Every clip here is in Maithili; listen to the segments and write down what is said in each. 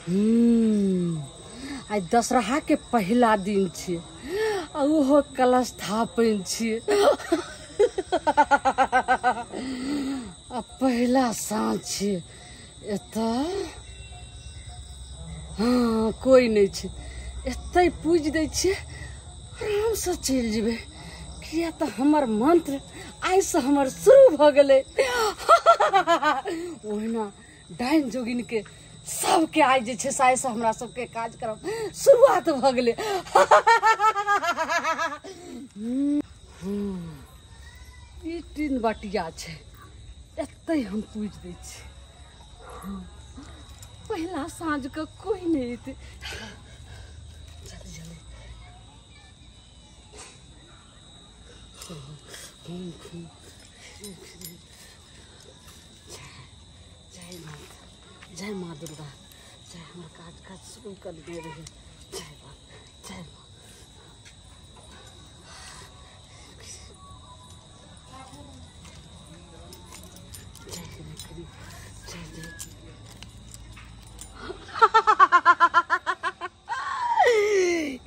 आइ दशहरा के पहिला दिन छियै आ ओहो कलश स्थापन छियै आ पहिला साँझ छियै। एतऽ हाँ कोइ नहि छै, एतै पूजि दै छियै, आरामसँ चलि जेबै, किया तऽ हमर मंत्र आइसँ हमर शुरू भऽ गेलै। ओहिना डाइन जोगिन के सबके आइ जे छै से आइसँ हमरा सबके कार्यक्रम शुरुआत भऽ गेलै। ई तीन बटिया छै, एतै हम पूजि दै छियै। पहिला साँझ के कोइ नहि एतै। जल्दी जल्दी जय माता, जय माँ दुर्गा, जय हमर काज काज शुरू कर दे रही। जय माँ, जय माँ। जय जय जय।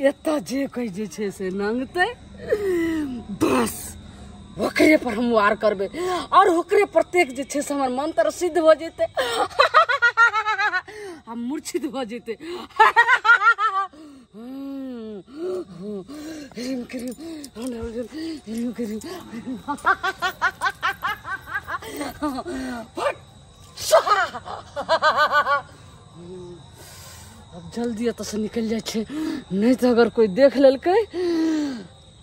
एतऽ जे कोइ जे छै से नंगतै, बस ओकरे पर हम वार करबै और ओकरे प्रत्येक जे छै से हमर मंत्र सिद्ध भऽ जेतै, हम मूर्छित भऽ जेतै। ह्रीम क्रीम ह्रीम क्रीम फट स्वाहा। अब जल्दी एतऽसँ निकलि जाइ छै, नहि तऽ अगर कोइ देख लेलकै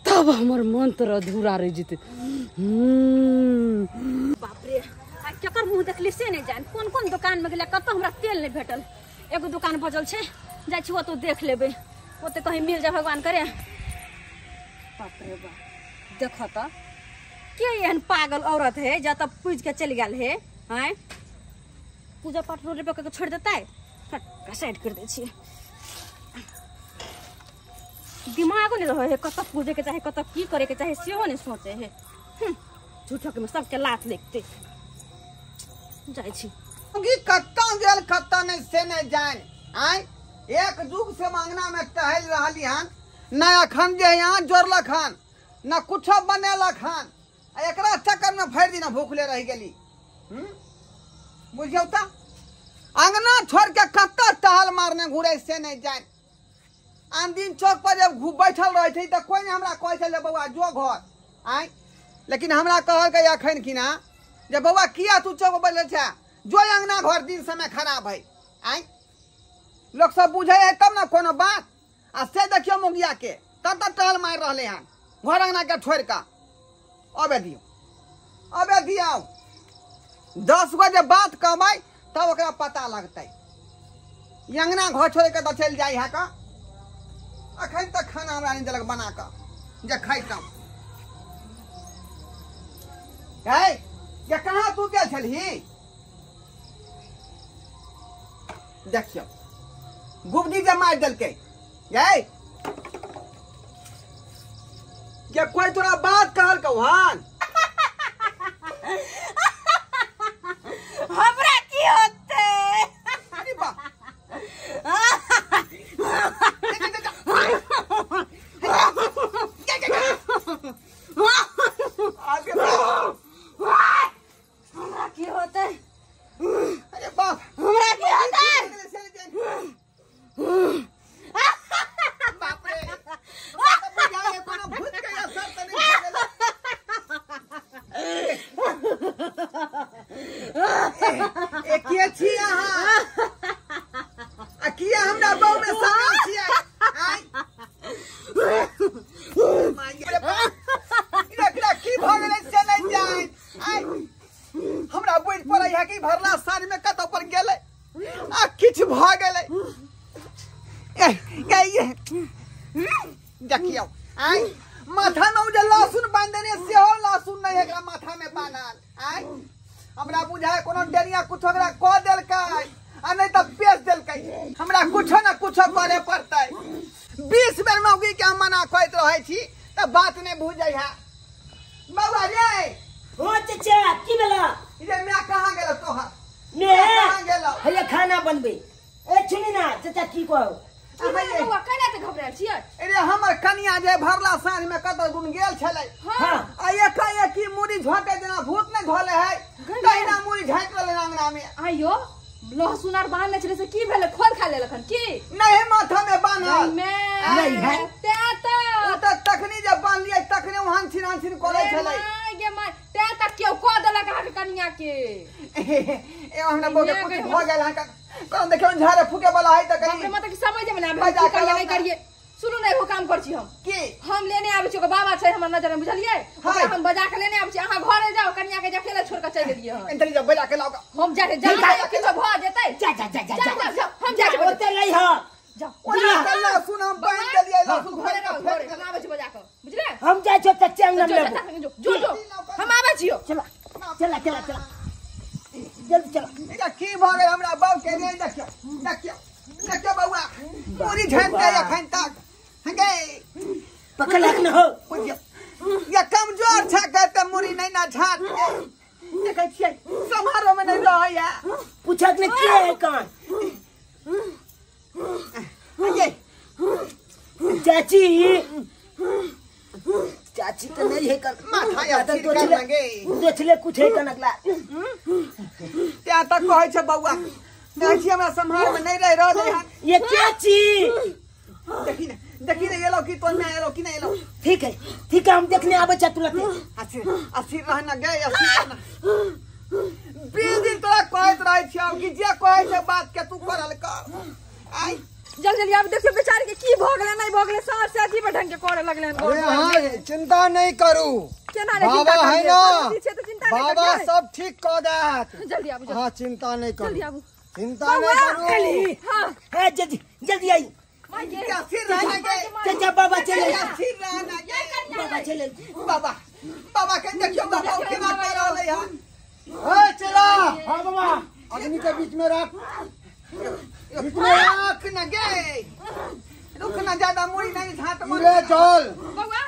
तब हमर मंत्र अधूरा रहि जेतै। बाप रे, आ केकर मुँह देखली से नहि जान। कोन कोन दुकान में गेलै, कतऽ हमरा तेल नहि भेटल। एगो दुकान बचल छै, जाइ छी ओतऽ देख लेबै, ओतऽ कहीं मिल जाए भगवान करे। बाप रे बाप, देखऽ तऽ के एहन पागल औरत है जतऽ पूजि के चलि गेल है। आँय, पूजा पाठ रोड पर कऽ छोड़ि देतै, साइड कर दै छियै। दिमागो नहि रहै है कतऽ पूजे के चाही, कतऽ की करे के चाही सेहो नहि सोचे है। झूठो के सबके लात लगते जाइ छी। कतऽ गेल कतऽ नहि से नहि जान। आँय, एक जुग से अंगना में टहल रहली हन, न अखन जे यहाँ जोड़लक हन न कुछो बनेलक हन, आ एकरा चक्कर में भरि दिन भूखले रहि गेली। बुझियौ तऽ अंगना छोड़ के कतऽ टहल मारने घुरे से नहि जान। आन दिन चौक पर जब बैठल रहै छै तऽ कोइ नहि हमरा कहै छै जे बौआ जो घर। आँय, लेकिन हमरा कहलकै अखन कि ना जे बौआ किया तू चौक पर बैठल छै, जो अंगना घर दिन समय खराब है। आँय, लोक सब बुझै है तब ने कोनो बात। आ से देखियौ मुगिया के कतऽ टहल मारि रहलै हन घर अंगना के छोड़ि कऽ। अबे दियौ, अबे दियौ, 10 गो जे बात कहबै तब ओकरा पता लगतै। अंगना घर छोड़ि कऽ तऽ चलि जाइ है कऽ। अखन तक खाना हमरा नहि देलक बना कऽ जे खैतहुँ। है जे कहाँ तू गेल छलही? देखियौ गुबदी जे मारि देलकै। गै जे कोइ तोरा बात कहलकौ हन? हमरा की होतै? अरे बा, हमरा की होतै? अरे बाप, हमरा की होतै? बाप रे, बुझाइ कोनो भूत के असर तऽ नहि भऽ गेलै। ए के छी अहाँ? आ किया हमरा बहू में शामिल छियै? आँय, एकरा की भऽ गेलै से नहि जान। आँय, हमरा बुझि पड़ै है कि भरला साँझ में कतऽ पर गेलै आ किछु भऽ गेलै। देखियौ, आँय, माथा में जे लहसुन बान्हि देने सेहो लहसुन नहि एकरा माथा में बान्हल। आँय, हमरा बुझाय कोनो डेनिया कुछो एकरा कऽ देलकै आ नहि तऽ बेच देलकै। हमरा कुछो ने कुछो करे पड़तै। 20 बेर मौगी के हम मना करैत रहै छी तऽ बात नहि बुझै है। बौआ रे, हो चचा, की भेला? रे my कहाँ गेल तोहर? मैं कहाँ गेल? हैया खाना बनबै। ए सुनी ना चाचा की कहू बौआ केना ते घबरायल छियै? अरे हमर कनिया जे भरला साँझ में कतौ गुन गेल छलै। हां। आ एकाएकी मुड़ी झोंके जेना भूत नै धोले है तहिना मुड़ी झाँकि रहलै अंगना में। आइयो लहसुन आर बान्हने छलै से की भेलै खोल खा लेलखन की? नहीं माथा में बान्हल नहीं है। तें तऽ ओ तऽ तखनी जब बान्हलियै तखने वहां छिन छिन करै छलै। माय गे माय तें तऽ केओ कऽ देलक अहाँके कनिया के। ए हमरा बौआ के कुछ भऽ गेल अहाँके कोन देखियौ झाड़े फूके वाला है तऽ कनी मतलब कि समझ में ना आबै की करियै नहीं करियै। सुनू ने एगो काम कर छी हम की हम लेने आबै छी ओकर बाबा छै हमर नजर में बुझलियै ओकरा हम बजा के लेने आबै छी अहाँ घरे जाओ कनिया के अकेले छोड़ के चलि गेलियै हन। एंतरी जा बजा के लाओ हम जा जा किछो भऽ जेतै जा जा जा जा जा हम जा ओते नहीं ह जा ओना लहसुन हम बान्हि देलियै लहसुन घरे रहो घरे हम आबै छी बजा के बुझले हम जाइ छी चाचा अंगना में लेबो जो जो हम आबै छियो चला चला चला चला जल्दी चला। एकरा की भऽ गेल हमरा बाप के रे देखियौ देखियौ देखियौ बौआ पूरी झाँकि के अखन तक हंगे पकड़ लख न हो या कमजोर छ के त मुड़ी नहीं ना झाँट के देखै छियै समारोह में नहीं रहैया पूछक ने के है कौन हंगे चाची चाची तो नहीं है कन माथा या लगे दोछले कुछ है कन अगला त्या तक कहै छै बौआ कहै छी हमरा सम्हार में नहीं रह रहल है ये चाची देखी ने देखी ने एलो की तो नहीं एलो की नहीं एलो ठीक है ठीक है हम देखने आबै छ तुला के अच्छी अच्छी रहना गए अच्छी रहना 20 दिन तोरा कहैत रहै छियौ कि जे कहै छै बात के तू करल कर आई जल्दी जल्दी आब देखियो बेचारी के की भऽ गेलै नहीं भऽ गेलै सार से अजीब ढंग के करे लगलै हन। अरे हां चिंता नहीं करू केना नहीं चिंता बाबा है ना पीछे तो चिंता नहीं बाबा सब ठीक कऽ देत जल्दी आबू हां चिंता नहीं करू जल्दी आबू चिंता नहीं करू हां हां जल्दी जल्दी आई क्या फिर रहना गए चाचा बाबा चले फिर रहना गए बाबा चले बाबा बाबा के देखियो बाबा केना कर रहलै हन ए चला हां बाबा अग्नि के बीच में रख बीच में रख न गए रुक न ज्यादा मुड़ी नहीं झाट मार रे चल बौआ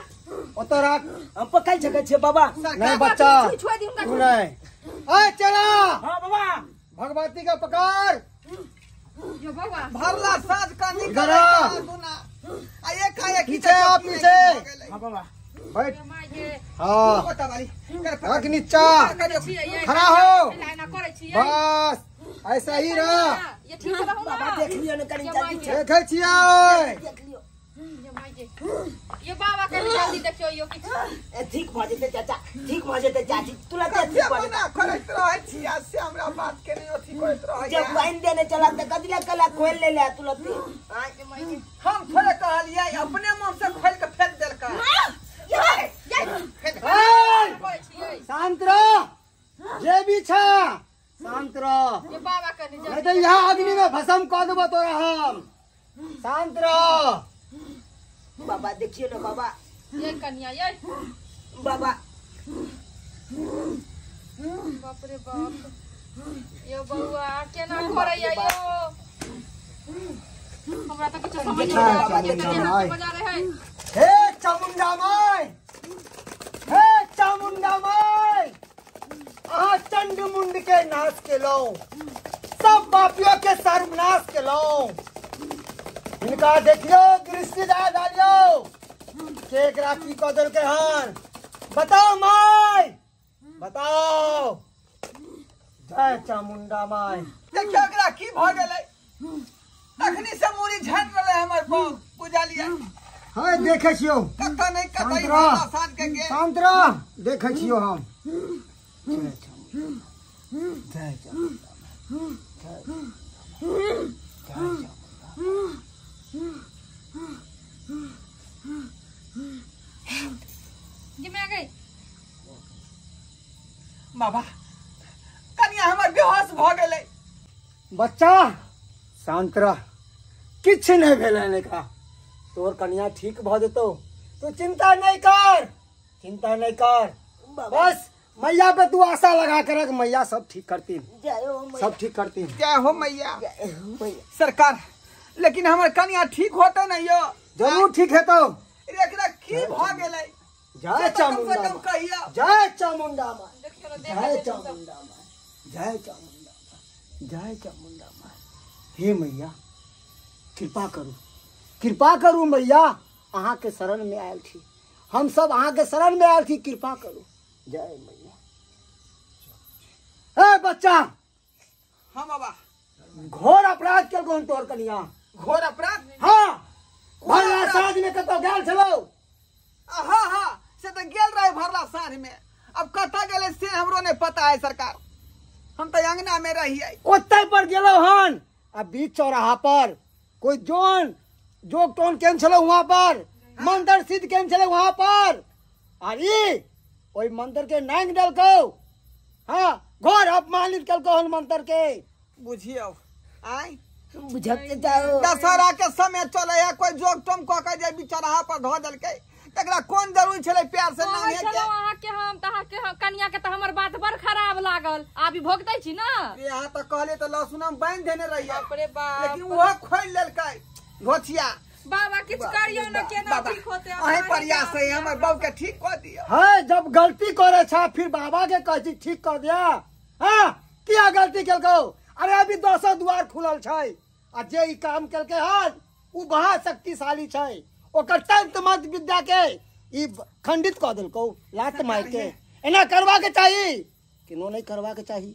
ओत रख हम पकड़ सकै छियै बाबा नहीं बच्चा तू नहीं ए चला हां बाबा भगवती का पकड़ यो बौआ भरला साँझ का निकल दुना आ एक पीछे आ पीछे हां बाबा बैठ हां रख नीचा खड़ा हो बस ऐसा ही रह ये ठीक रहू ना बाबा देख लियो ने कनी जल्दी देखै छियै देख लियो ये बाबा के जल्दी देखियो यो किछ ए ठीक भ जेतै चाचा ठीक भ जेतै चाची तुला ते ठीक भ जेतै करैत रहै छियै से हमरा बात के नहीं अथी करैत रहै जब पानि देने चला त कदिला कला खोल ले ले तुला ते हम थोड़े कहलियै अपने मन से खोल के फेंक देलकै। शांत रह जे भी छा शांत रह ये बाबा के नहीं तो यहाँ अग्नि में भस्म कऽ देबो तोरा हम शांत रह बाबा देखियो ना बाबा ये कन्या ये बाबा बाप रे बाप यो बौआ केना करैया यो हमरा त किछु समझ नहीं आबै मजा रहे है। हे चामुंडा माय हे चामुंडा माय अहाँ चंड मुंड के नाश केलौं सब पापियों के सर्वनाश केलौं हिनका देखियो दृष्टि डालियो के एकरा की कऽ देलकै हन बताओ माय बताओ जय चामुंडा माय। देखियो एकरा की भऽ गेलै तखनी से मुड़ी झाँटि रहलै हमर बाप बुझलियै। हां देखै छियौ कतऽ नहीं कतऽ भरला साँझ के गेल शांत रह देखै छियौ हम जय चामुंडा जय चामुंडा जय चामुंडा। जी मैं आ गई बाबा कनिया हमर बेहोश भऽ गेलै। बच्चा शांत रह किछु नहीं भेलै एकरा तोर कनिया ठीक भऽ जेतौ तू चिंता नहीं कर चिंता नहीं कर बस मैया पे तू आशा लगा के रख मैया सब ठीक करती सब ठीक करती। जय हो मैया सरकार लेकिन हमर कनिया ठीक होते नहीं यो जरूर ठीक हेतौ। एकरा की भऽ गेलै जय चामुंडा जय चामुंडा माँ जय चामुंडा माँ जय चामुंडा माँ जय चामुंडा माँ। हे मैया कृपा करू, कृपा करू मैया, अहाँ के शरण में आयल छी, हम सब अहाँ के शरण में आयल छी, कृपा करू। जय मैया। हे बच्चा। हाँ बाबा। घोर अपराध केलको हन तोहर कनिया। घोर अपराध? हाँ, भरला साँझ में कतौ गेल छलौ? हाँ हाँ, से तो गेल रहे भरला साँझ में, अब कतऽ गेलै से हमरो नहीं पता है सरकार, हम तो अंगना में रहिए। ओतै पर गेलौ हन आ बीच चौराहा पर कोई जोन जोग टोन केन छलौ वहां पर, मंदिर सिद्ध केन छलौ वहां पर, आ ई ओहि मंदिर के नांग देलकौ। हाँ, घोर अपमानित केलकौ हन मंदिर के। बुझियौ आय बुझते जाओ। दशहरा के समय चले है, कोई जोग टोम कऽ के जे बीच चौराहा पर धऽ देलकै, तकरा कोन जरूरी छलै प्यार से नांगे के? अहाँ के हम त अहाँ के कनिया के त हमर बात बड़ खराब लागल, आबी भोगतै छी ना। यहाँ त कहले त लहसुन हम बांधि देने रहियै, बाप रे बाप, लेकिन ओहो खोलि लेलकै घोचिया। बाबा किछु करियौ ना, केना ठीक होतै? अहीं प्रयास है हमर बहू के ठीक कऽ दियौ। हाँ, जब गलती करे छा फिर बाबा के कहै छी ठीक कऽ दिया। हाँ, किया गलती केलकौ? अरे अभी दोसर द्वार खुलल छै, आ जे ई काम केलकै हन उ बड़ा शक्तिशाली छै, ओकर तंत्र मंत्र विद्या के ई खंडित कऽ देलकौ लात मारि के। एना करवा के चाही केनो नहीं करवा के चाही।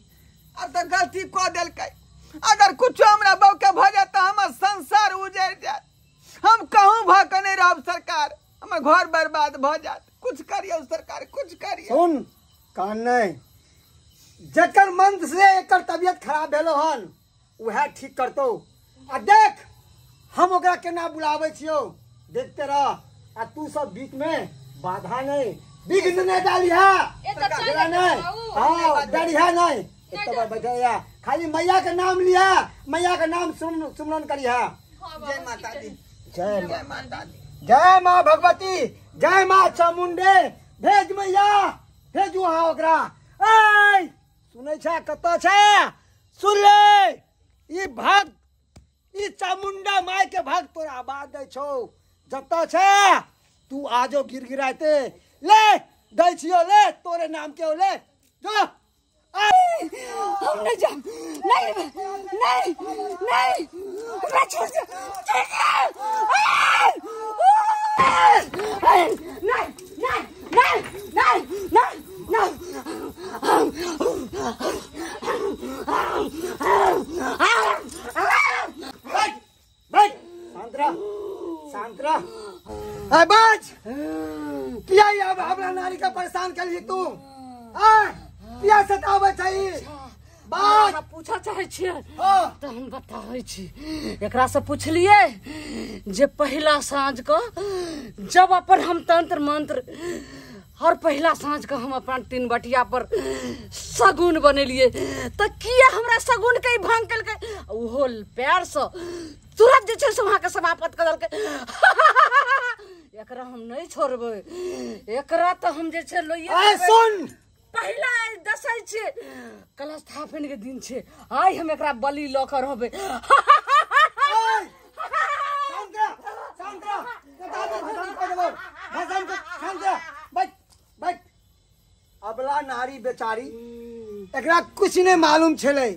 अब तऽ गलती कऽ देलकै, अगर कुछो हमरा बहू के भऽ जायत तऽ हमर संसार उजड़ि जायत, हम कहूँ भऽ के नहीं रहब सरकार, हमर घर बर्बाद भऽ जायत। कुछ करियौ सरकार, कुछ करियौ। सुन कान नहीं, जकर मंत्र से एकर तबियत खराब भेलो हन उएह ठीक करतौ। आ देख हम ओकरा केना बुलाबै छियौ, देखते रह, आ तू सब बीच में बाधा नहीं, विघ्न नहीं डालिहा, नहीं हाँ डरिहा नहीं, एक बैठा खाली मैया के नाम लिहा, मैया के नाम सुमरन करिहा। जय माता दी, जय माता दी, जय माँ भगवती, जय माँ चामुंडे। भेज मैया, भेजू अहाँ ओकरा। ऐ सुनै छै कतऽ छै? सुन ले, ई भक्त, ई चामुंडा माय के भक्त तोरा आवाज दै छौ, जतऽ छै तू आजो गिरगिराइते ले दै छियौ, ले तोरे नाम के ले जो। हम नहीं जाम, नहीं नहीं नहीं, हमरा छोड़ दे, छोड़ दे, नहीं नहीं नहीं नहीं नहीं नहीं। बैठ बैठ, शांत रह, शांत रह। अरे बच, किया अब हमरा नारी का परेशान कर ली तू? किया सताबै छै? बात पूछा चाहै छियै तऽ हम बताबै छी। एकरा से पुछलियै जे पहिला साँझ के जब अपन हम तंत्र मंत्र और पहिला साँझ के हम अपन तीन बटिया पर सगुन बनेलियै तऽ किया हमरा सगुन के भंग केलकै? ओहो पैर से तुरंत जे छै से वहाँके समाप्त कऽ देलकै। एकरा हम नहीं छोड़बै, एकरा तऽ हम जे छै लोइए। सुन, पहिला दसै छै, कलश स्थापन के दिन छै, आइ हम एकरा बलि लऽ कऽ रहबै। अबला नारी बेचारी, एकरा कुछ नहीं मालूम छलै,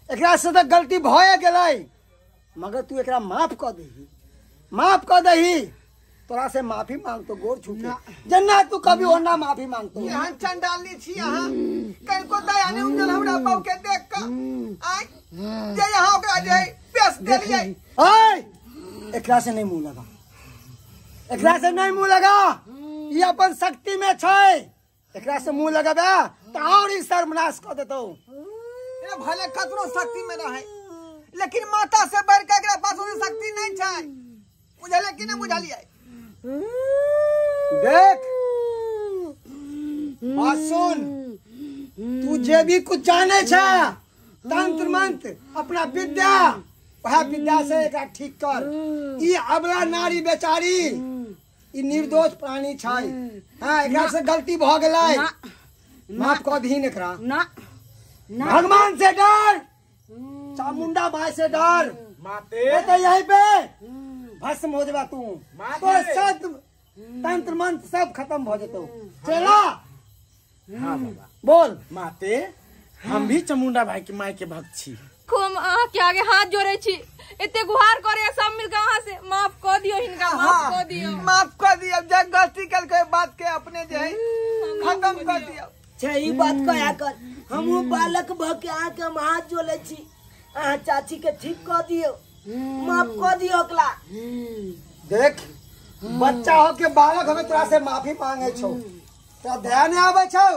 एकरा से तऽ गलती भए गेलै, मगर तू एकरा माफ कऽ दही, माफ कऽ दही, तोरा से माफी मांगतो गोर छूटे जना तू कभी ओना माफी मांगतो। एहन चंडालनी छी अहाँ, कनिको दया नहि उपजल हमरा बहू के देख कऽ, आइ जे अहाँ ओकरा जे पेश देलियै। ऐ एकरा से नहीं मुंह लगा, एकरा से नहीं मुंह लगा, ई अपन शक्ति में छै, एकरा से मुंह लगाबे त और ई सर्वनाश क देतौ। ए भले कतरो शक्ति में रहे, लेकिन माता से बढ़ के एकरा पास शक्ति नहीं छै, बुझलियै कि नहीं बुझलियै? देख बात सुन, तू जे भी कुछ जाने छे तंत्र मंत्र अपना विद्या, वह विद्या से एकरा ठीक कर। ई अबला नारी बेचारी ई निर्दोष प्राणी छै, हाँ एकरा से गलती भ गेलै, माफ क दहीन एकरा। ना भगवान से डर, चामुंडा माय से डर, माते तो यहीं पे भस्म हो जाबा तू, तो सब तंत्र मंत्र सब खत्म हो जतो। चला हाँ बाबा बोल। माते हम भी चामुंडा भाई के माई के भक्त छी। हम अहाँ के आगे हाथ जोड़े छी, एते गुहार करे सब मिल के अहाँ से माफ कऽ दियौ हिनका, माफ कऽ दियौ, माफ कऽ दियौ। जे गलती केलकै बात के अपने जे है खत्म कऽ दियौ। छै ई बात कया कर, हमहूँ बालक भऽ के अहाँके हम हाथ जोड़े छी, अहाँ चाची के ठीक कऽ दियौ, माफ कऽ दियौ ओकरा। देख बच्चा हो के बालक हमें तोरा से माफी मांगे छौ, तोरा दया नहीं आवे छौ?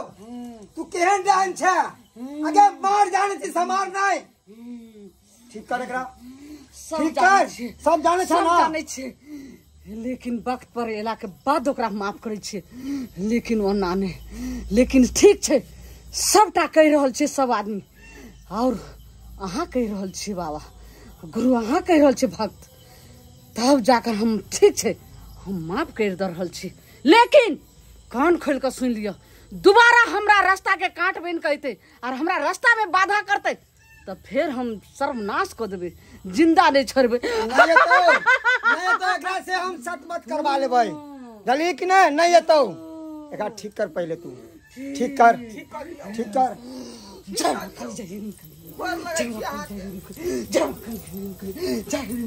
तू केहन डाइन छै? अगे मार जाने छी समार नहीं। ठीक कर एकरा, ठीक कर, सब जाने छै ना? जाने छै, लेकिन वक्त पर एला के बाद ओकरा माफ करै छियै, लेकिन ओना नहि। लेकिन ठीक छै, सबटा कहि रहल छै सब आदमी, और अहाँ कहि रहल छी बाबा गुरु, अहाँ कहि रहल छी भक्त, तब जाकर हम ठीक छै हम माफ करि दऽ रहल छी। लेकिन कान खोलि कऽ सुनि लिअ, दोबारा हमरा रास्ता के काँट बनि कऽ अयतै और हमरा रास्ता में बाधा करतै तऽ फेर हम सर्वनाश कऽ देबै, जिंदा नहि छोड़बै। नहीं एतौ एकरा से हम सत मत करवा लेबै, जानली कि नहीं? नहीं एतौ, एकरा ठीक कर पहले, तू ठीक कर, ठीक कर। जय मां काली, जय हिंद, जय मां काली, जय मां काली, जय हिंद, जय हिंद,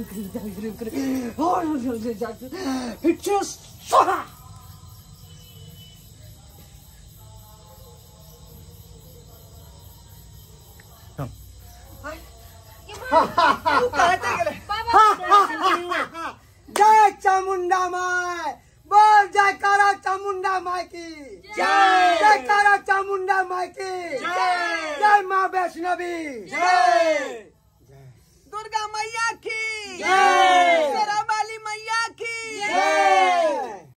जय जय जय सोहा। जय चामुंडा माय, बोल जयकारा चामुंडा माय की जय, जयकारा चामुंडा माय की जय, जय माँ वैष्णवी जय, दुर्गा मैया की जय।